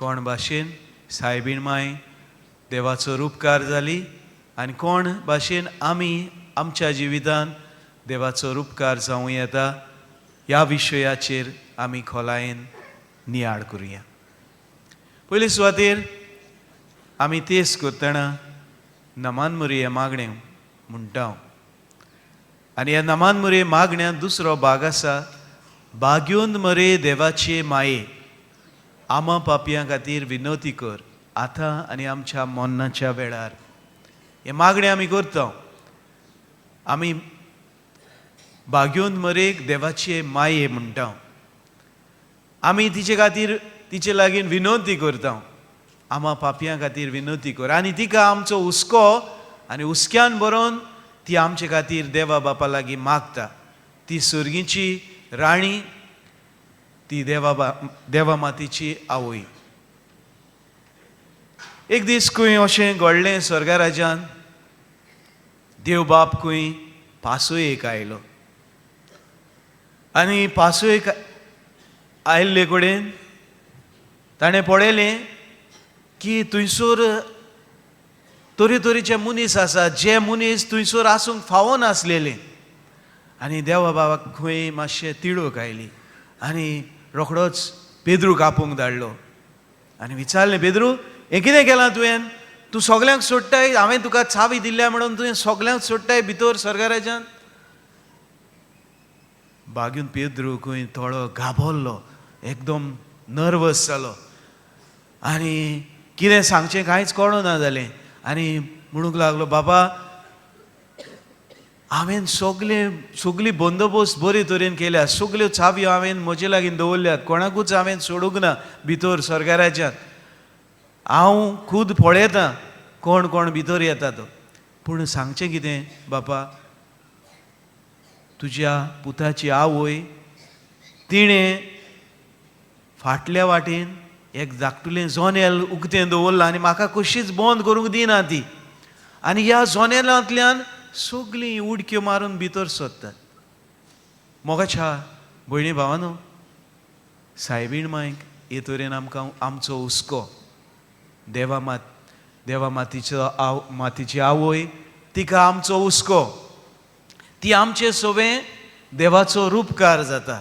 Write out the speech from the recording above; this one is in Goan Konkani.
कोण भाशेन सायबीण माय देवाचो रुपकार जाली आनी कोण भाशेन आमी आमच्या जिवितान देवाचो रुपकार जावं येता ह्या विशयाचेर आमी खोलायेन नियाळ करुया. पयले सुवातेर आमी तेस करतना नमान मुरये मागणें म्हणटा आनी ह्या नमान मुरये मागण्यांत दुसरो भाग आसा, भाग्योन मरे देवाचे माये आमा पापयां खातीर विनवती कर आतां आनी आमच्या मरणाच्या वेळार. हें मागणें आमी करता. आमी भाग्योन मरेक देवाचे माये म्हणटा. आमी तिचे खातीर तिचे लागीं विनवती करता, आमा पापयां खातीर विनवती कर आनी तिका आमचो हुस्को आनी हुस्क्यान बरोवन ती आमचे खातीर देवा बापा लागीं मागता. ती सर्गीची राणी, ती देवा मातीची आवय. एक दीस खंय अशें घडलें, स्वर्गराजान देव बाप खंय पासयेक आयलो आनी पासयेक आयिल्ले कडेन ताणें पळयलें की थंयसर तरेतरेचे मनीस आसात, जे मनीस थंयसर आसूंक फावो नासलेले. आनी देवा बाबाक खंय मातशें तिडक आयली आनी रोखडोच पेद्रूक आपोवंक धाडलो आनी विचारलें, पेद्रू हें कितें केलां तुवें? तूं सगल्यांक सोडटाय, हांवें तुका चावी दिल्या म्हणून तुवें सगल्यांक सोडटाय भितर स्वर्गराजान. बागून पेद्रू खंय थोडो घाबरलो, एकदम नर्वस जालो आनी कितें सांगचें कांयच कळना जालें आनी म्हणूंक लागलो, बाबा हांवें सगली बंदोबस्त बरे तरेन केल्या, सगल्यो चावयो हांवें म्हजे लागीं दवरल्यात, कोणाकूच हांवें सोडूंक ना भितर स्वर्गराज्यांत. हांव खूद पळयतां कोण कोण भितर येता तो. पूण सांगचें कितें बापा, तुज्या पुताची आवय तिणें फाटल्या वाटेन एक धाकटुलें जोनेल उक्तें दवरलां आनी म्हाका कशीच बंद करूंक दिना ती, आनी ह्या जोनेलांतल्यान सगलीं उडक्यो मारून भितर सोदतात. मोगाच्या भयणी भावानो, सायबीण मायक हे तरेन आमकां आमचो हुस्को, देवा मातीचो आव मातीची आवय तिका आमचो हुस्को, ती आमचे सोबें देवाचो रुपकार जाता.